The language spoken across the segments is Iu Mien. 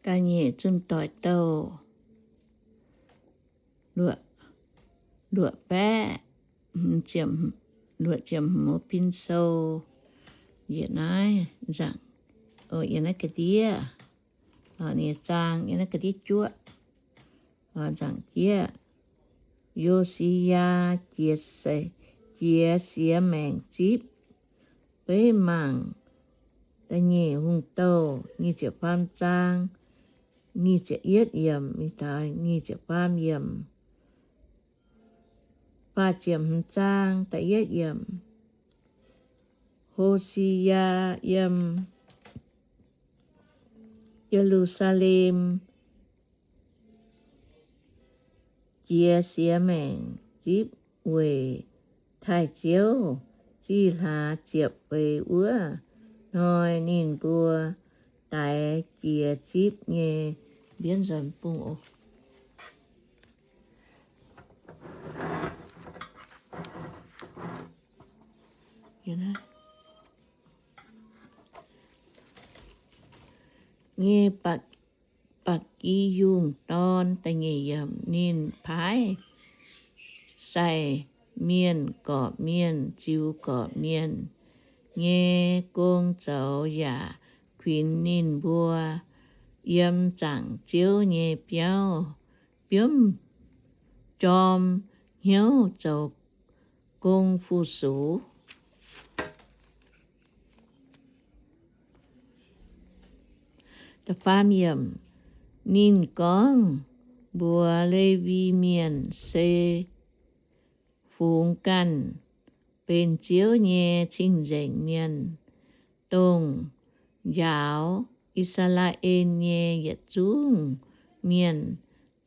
Da'nyeic Zunh Doic Douh luoqc, luoqc baeqv, luoqc ziepc hmz pin sou. Yietc naaiv nzangc, yietc naaiv ga'ndiev, ninh zaang yiem naaiv ga'ndiev juoqv. Nzangc jieqv, Yo^si^yaa jiex, jiex siex maengc zipv. Beiv mangc Da'nyeic Hungh Douh nyic ziepc faam zaang nyic ziepc yietv yiemc, nyic ziepc faam yiemc, faah ziepc hmz zaang da'yietv yiemc. Ho^si^yaa yiem Ye^lu^saa^lem jiex siex maengc zipv weic taaih Ziouv. Zih hlaax ziepc feix wuov hnoi ninh mbuo daix jiex zipv nyei mbienv nzuonx bung oc. Nyei ba'gi yungh dorn da'nyeic yiemc. Ninh paaiv sai mienh gorqv-mienh ziux gorqv-mienh nyei gong zoux yaac kuinx ninh mbuo yiem zaangc Ziouv nyei biauv biomv jorm hnyouv zoux gong fu-sux. Ninh gorngv mbuox Lewi Mienh, Se fungx ganh benx Ziouv nyei cing-nzengc mienh, dongh njaaux I^saa^laa^en nyei yietc zungv mienh,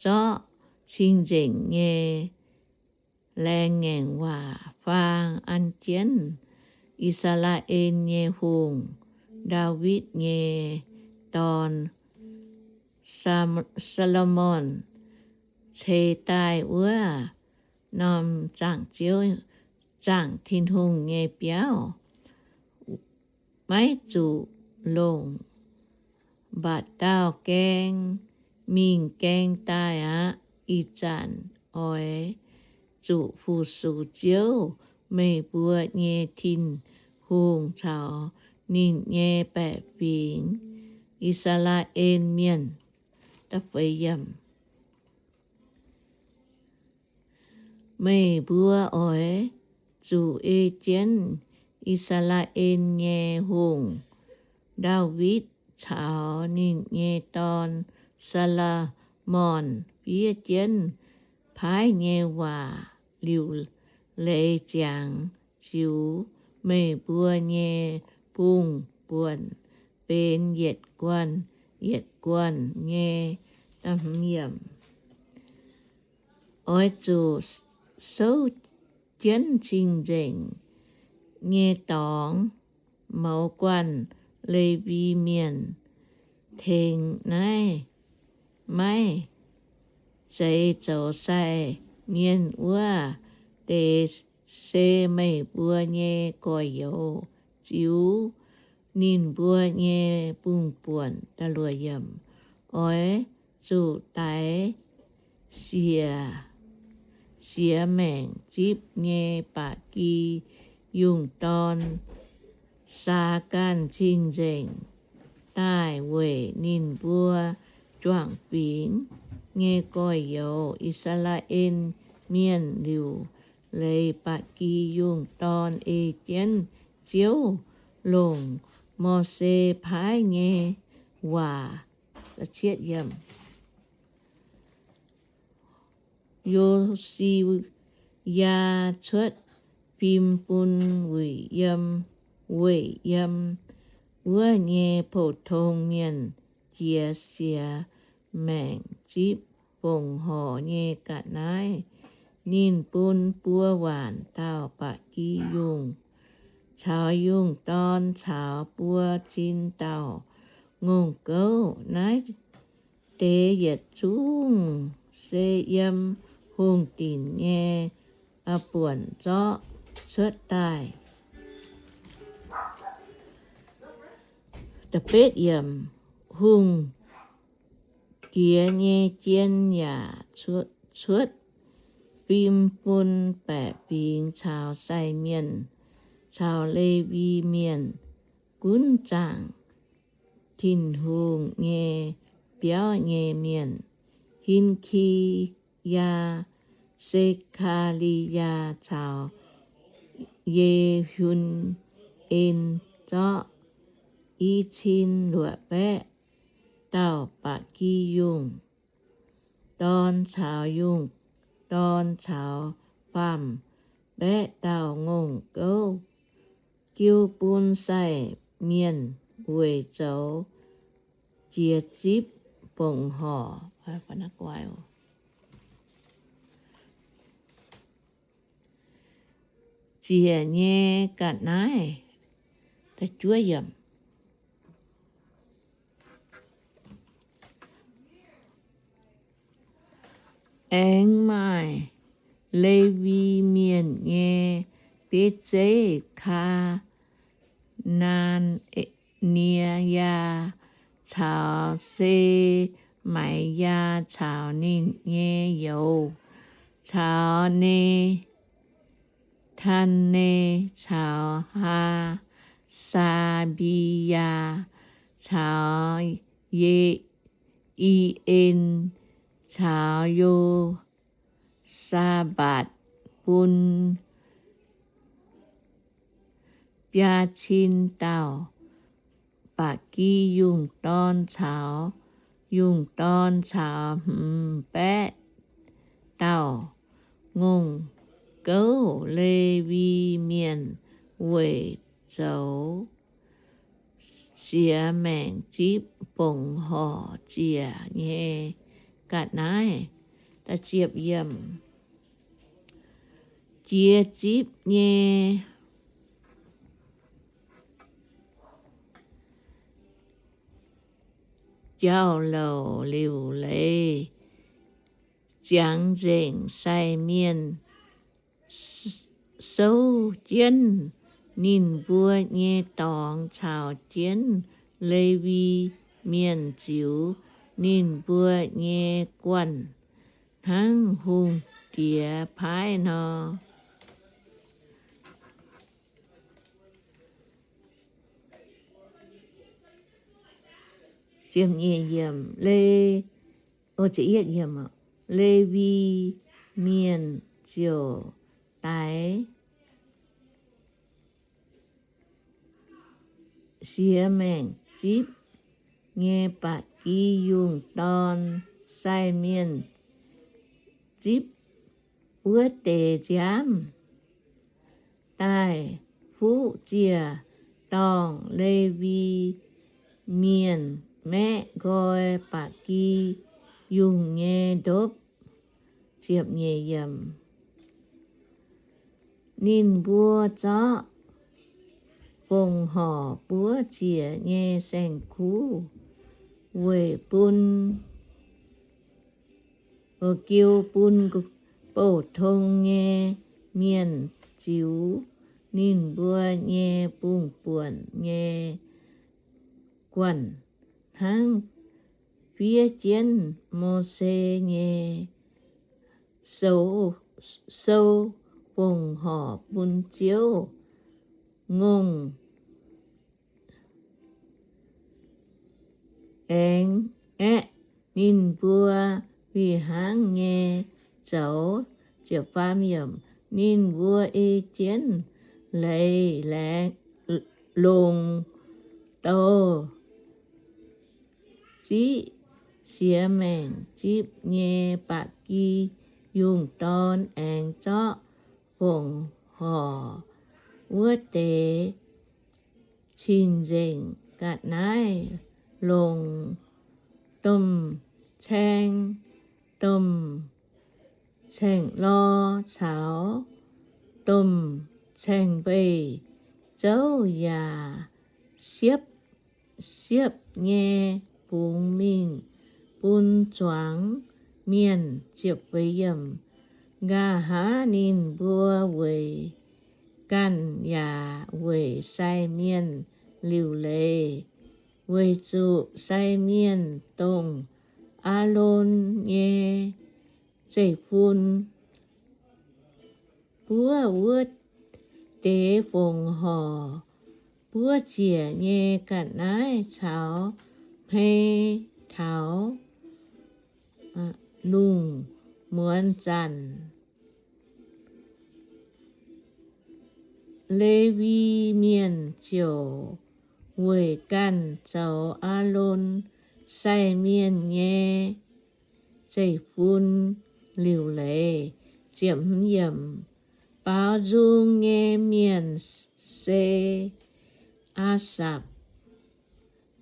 zorqv cing-nzengc nyei laengz ngaengc waac faang an jienv I^saa^laa^en nyei hungh, Ndaawitv nyei dorn, Saa^lo^morn, ceix daaih wuov norm zaangc Ziouv, zaangc Tin-Hungh nyei biauv. Maiv zuqc longc mba'dauh gaeng mingh gaeng daaih aqv. Ih zanc oix zuqc fu-sux Ziouv, meih mbuo nyei Tin-Hungh, caux ninh nyei baeqc fingx, I^saa^laa^en Mienh. Meih mbuo oix zuqc ei jienv I^saa^laa^en nyei hungh, Ndaawitv, caux ninh nyei dorn, Saa^lo^morn, fiev jienv paaiv nyei waac liuc leiz ziangx ziux meih mbuo nyei bungx-buonc benx yietc guanh yietc guanh nyei. Oix zuqc souv jienv cing-nzengc nyei dorngx, mouz guanh Lewi Mienh tengx naaiv maiv zeiz zoux sai mienh wuov deix se meih mbuo nyei gorx-youz ziux ninh mbuo nyei bungx-buonc. Oix zuqc daix siec siex maengc zipv nyei ba'gi yungh dorn saa ganh cing-nzengc daaih weic ninh mbuo juangc fingx nyei gorx-youz, I^saa^laa^en Mienh, liuc leiz ba'gi yungh dorn ei jienv Ziouv longc Mose paaiv nyei waac. Yo^si^yaa cuotv fim bun weic yiem, weic yiem wuov nyei pou-tong mienh jiex siex maengc zipv fongc horc nyei ga'naaiv. Ninh bun buo waanc dauh ba'gi yungh caux yungh dorn caux buo cin dauh ngongh gouv. Naaiv deix yietc zungv se yiem hungh dinc nyei buonc zorqv cuotv daaih. Hungh diex nyei jien yaac cuotv fim bun baeqc fingx caux sai mienh caux Lewi Mienh, gunv zaangc Tin-Hungh nyei biauv nyei mienh, Hin^ki^yaa, Se^kaa^li^yaa caux Ye^hun^en, zorqv i cin luoqc baeqv dauh ba'gi yungh dorn caux yungh dorn caux faam-baeqv dauh ngongh gouv, jiu bun sai mienh weic zoux jiex zipv fongc horc. Ziec nyei ga'naaiv. Aengx maaih Lewi Mienh nyei bieiv zeiv, Kaa^naa^nie^yaa caux Se^mai^yaa caux ninh nyei youz, caux Ne^taa^ne caux Haa^saa^mbi^yaa caux Ye^i^en caux Yo^saa^mbatc, bun biaa cin dauh ba'gi yungh dorn caux yungh dorn caux hmz baeqv dauh ngongh gouv. Lewi Mienh weic zoux siex maengc zipv fongc horc ziec nyei ga'naaiv. Jiex zipv nyei jauv-louc liuc leiz ziangx nzengc sai mienh souv jienv ninh mbuo nyei dorngx caux jienv Lewi Mienh ziux ninh mbuo nyei guanh hnangv hungh diex paaiv nor. Le, Lewi Mienh ziouc daix siex maengc zipv nyei ba'gi yungh dorn. Sai mienh zipv wuov deix nziaamv daaih fuqv ziec dorngh. Lewi Mienh maeqv nqoi ba'gi yungh nyei ndopv. Ninh mbuo zorqv fongc horc buov ziec nyei saeng-kuv weic bun jiu bun bouh tong nyei mienh ziux ninh mbuo nyei bungx-buonc nyei guanh, hnangv fiev jienv Mose nyei sou, sou fongc horc bun Ziouv. Ngongh aengx aeqv, ninh mbuo fih hnangv nyei zoux. Ninh mbuo ei jienv leiz longc douz ziqv siex maengc zipv nyei ba'gi yungh dorn, aengx zorqv fongc horc wuov deix cing-nzengc ga'naaiv longc domh caeng, domh caeng-lor caux domh caeng-mbeih zouv, yaac siepv, siepv nyei bungx mingh bun zuangx mienh. Nqa'haav ninh mbuo weic ganh yaac weic sai mienh liuc leiz, weic zuqc sai mienh dongh Aalon nyei zeiv-fun buov wuov deix fongc horc buov ziec nyei ga'naaiv caux hmei taux lungh muonz zanc. Lewi Mienh ziouc weic ganh zoux Aalon sai mienh nyei zeiv-fun liuc leiz. Baaux nzung nyei mienh se Aasapv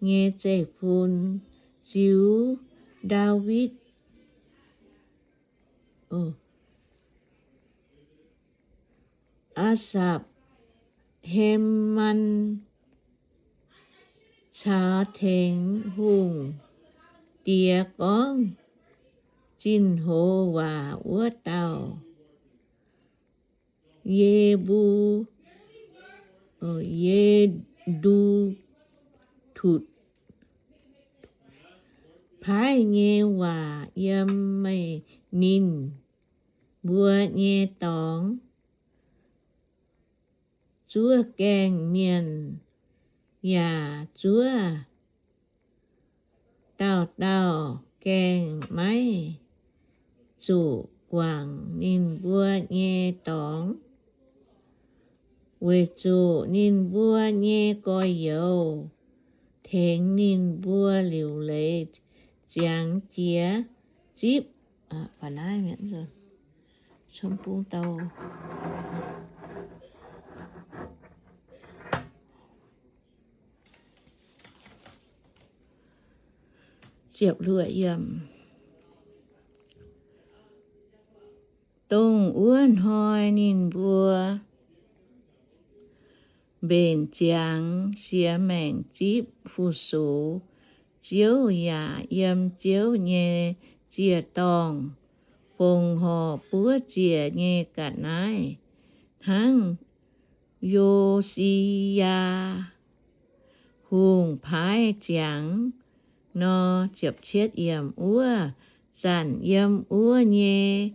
nyei zeiv-fun, ziux Ndaawitv, Aasapv, Heman, caux tengx hungh diex gorngv zinh hoz waac wuov dauh, Ye^mbu, Ye^ndu^tutc, paaiv nyei waac yiem meih ninh mbuo nyei dorngx. Zuov gaengh mienh yaac zuov, dauh dauh gaengh maiv zuqc guangc ninh mbuo nyei dorngx, weic zuqc ninh mbuo nyei gorx-youz tengx ninh mbuo liuc leiz ziangx jiex zipv. Dongh wuov hnoi ninh mbuo mbenc ziangx siex maengc zipv fu-sux Ziouv yaac yiem Ziouv nyei ziec-dorngh fongc horc buov ziec nyei ga'naaiv, hnangv Yo^si^yaa Hungh paaiv ziangx nor. Wuov zanc yiem wuov nyei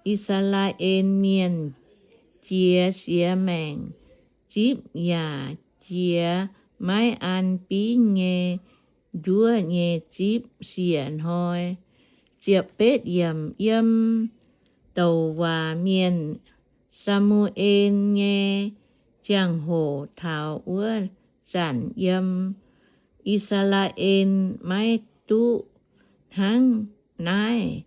I^saa^laa^en Mienh jiex siex maengc zipv yaac jiex maiv an bingv nyei njuov nyei zipv siec hnoi. Ziepc betv yiemc. Yiem douc waac mienh, Saa^mu^en nyei ziangh hoc taux wuov zanc yiem I^saa^laa^en maiv duqv hnangv naaiv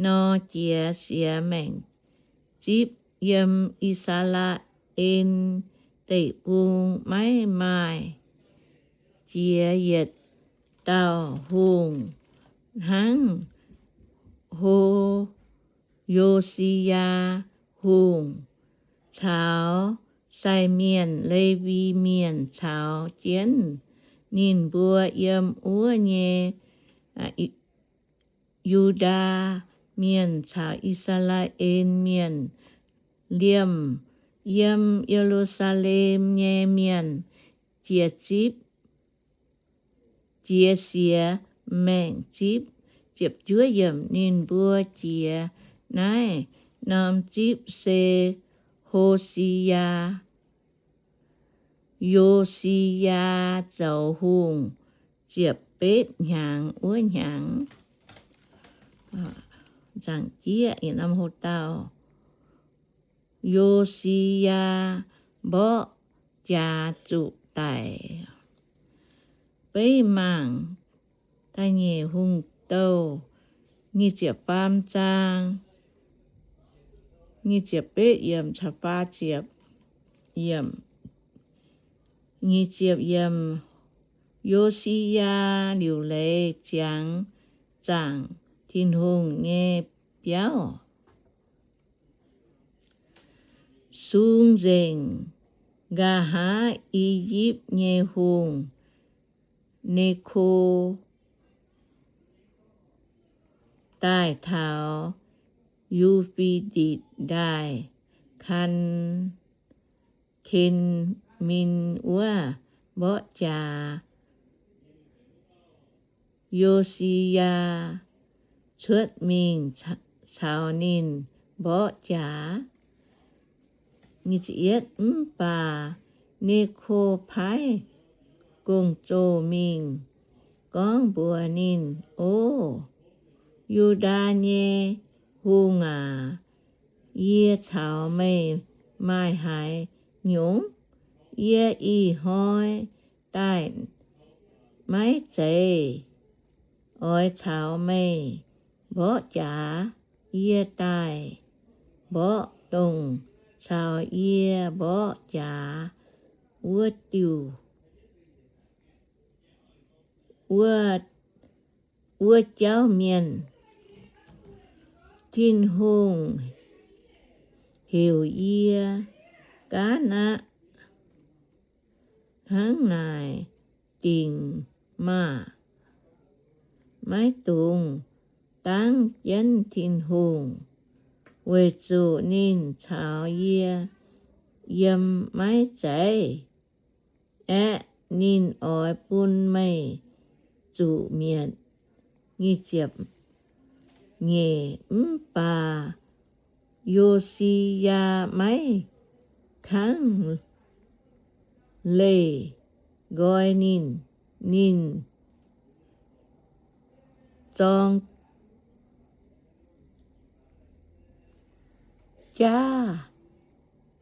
nor jiex siex maengc zipv. Yiem I^saa^laa^en Deic-Bung maiv maaih jiex yietc dauh hungh hnangv Ho, Yo^si^yaa Hungh caux sai mienh, Lewi Mienh caux jienv ninh mbuo yiem wuov nyei Yu^ndaa Mienh caux I^saa^laa^en Mienh liemh yiem Ye^lu^saa^lem nyei mienh jiex zipv, jiex siex maengc zipv. Ninh mbuo jiex naaiv norm zipv se Ho^si^yaa, Yo^si^yaa zoux hungh ziepc betv hnyangx wuov hnyangx. Nzaangc jieqv, Yo^si^yaa mborqv jaax zuqc daic. Beiv mangc Da'nyeic Hungh Douh nyic ziepc faam zaang, nyic ziepc betv yiemc caux faah ziepc yiemc. Nyic ziepc yiemc. Yo^si^yaa liuc leiz ziangx zaangc Tin-Hungh nyei biauv. Sung nzengc, nqa'haav I^yipv nyei hungh, Neko, daaih taux Yu^fe^ditc Ndaaih, Kaan, Ken^min wuov mborqv jaax Yo^si^yaa. cuotv mingh caux ninh mborqv jaax. Mv baac Ne^ko paaiv gong-zoh mingh gorngv mbuox ninh, O Yu^ndaa nyei hungh aac, yie caux meih maaih haaix nyungc? Yie ih hnoi daaih maiv zeiz oix caux meih mborqv jaax. Yie daaih mborqv dongh caux yie mborqv jaax wuov diuh, wuov, wuov jauv mienh. Tin-Hungh heuc yie gaanv aqv. Hnangv naaic dingc maah! Maiv dungx dangv jienv Tin-Hungh, weic zuqc ninh caux yie yiem maiv zeiz. Aeqv, ninh oix bun meih zuqc mietc. Nyic ziepc nyeic, mv baac Yo^si^yaa maiv kangv leih nqoi ninh. Ninh zorng jaav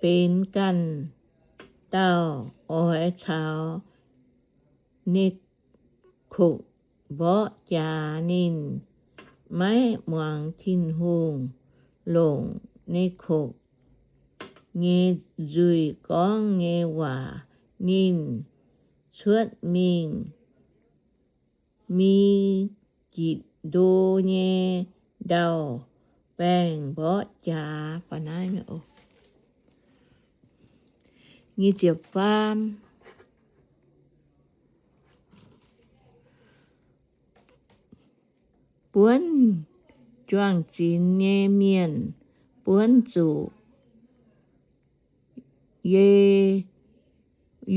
benx ganh dauh oix caux Ne^ko mborqv jaax. Ninh maiv muangx Tin-Hungh, longc Ne^ko nyei nzuih gorngv nyei waac. Ninh cuotv mingh Mi^gitc^ndo nyei ndau-baengh mborqv jaax. Buonv juang-zinx nyei mienh buonv zuqc Ye,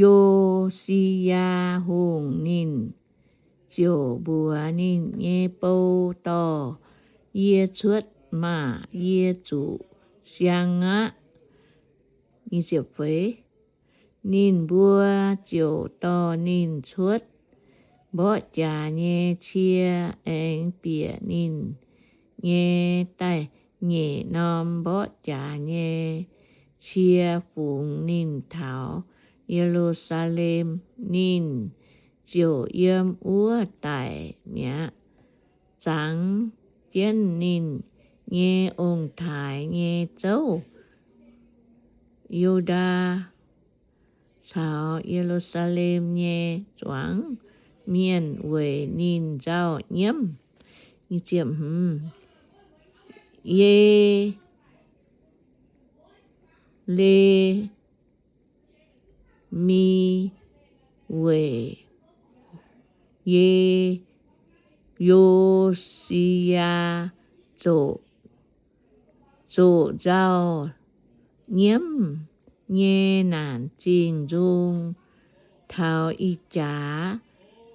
Yo^si^yaa Hungh. Ninh ziouc mbuox ninh nyei bou dorh yie cuotv maah! Yie zuqc siang aqv. Ninh mbuo ziouc dorh ninh cuotv mborqv jaax nyei cie, aengx bieqc ninh nyei da'nyeic norm mborqv jaax nyei cie fungx ninh taux Ye^lu^saa^lem. Ninh ziouc yiem wuov daic mi'aqv. Zangx jienv ninh nyei ong-taaix nyei zouv, Yu^ndaa caux Ye^lu^saa^lem nyei zuangx mienh weic ninh nzauh nyiemv. Ye^le ^mi weic Ye, Yo^si^yaa zoqc, zoqc nzauh nyiemv nyei naanc zingh nzung. Taux ih jaax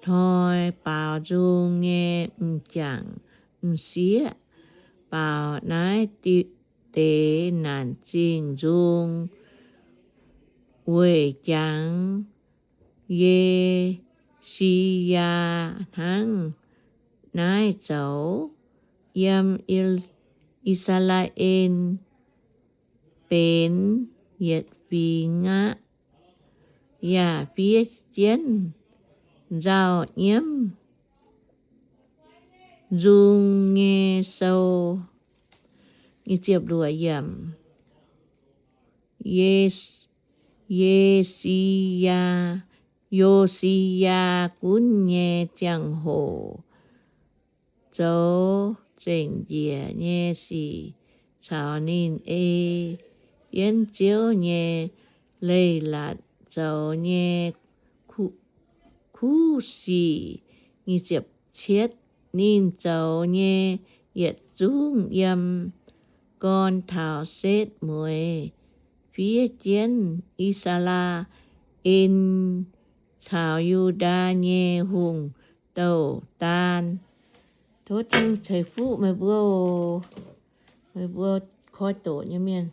hnoi baaux nzung nyei m'jangc m'sieqv baaux naaiv deix naanc zingh nzung weic jangx Ye^si^yaa hnangv naaiv zoux. Yiem I^saa^laa^en benx yietc fingx aqv, yaac fiev jienv nzauh nyiemv nzung nyei sou. Ye, Ye^si^yaa, Yo^si^yaa gunv nyei ziangh hoc, zoux zengc njiec nyei sic caux ninh ei jienv Ziouv nyei leiz-latc zoux nyei ku, kuv sic. Ninh zoux nyei yietc zungv yiem gorn taux setv mueiz fiev jienv I^saa^laa^en caux Yu^ndaa nyei hungh douh daan. Tov Tin ceix fuqv meih mbuo, meih mbuo koi doqc nyei mienh.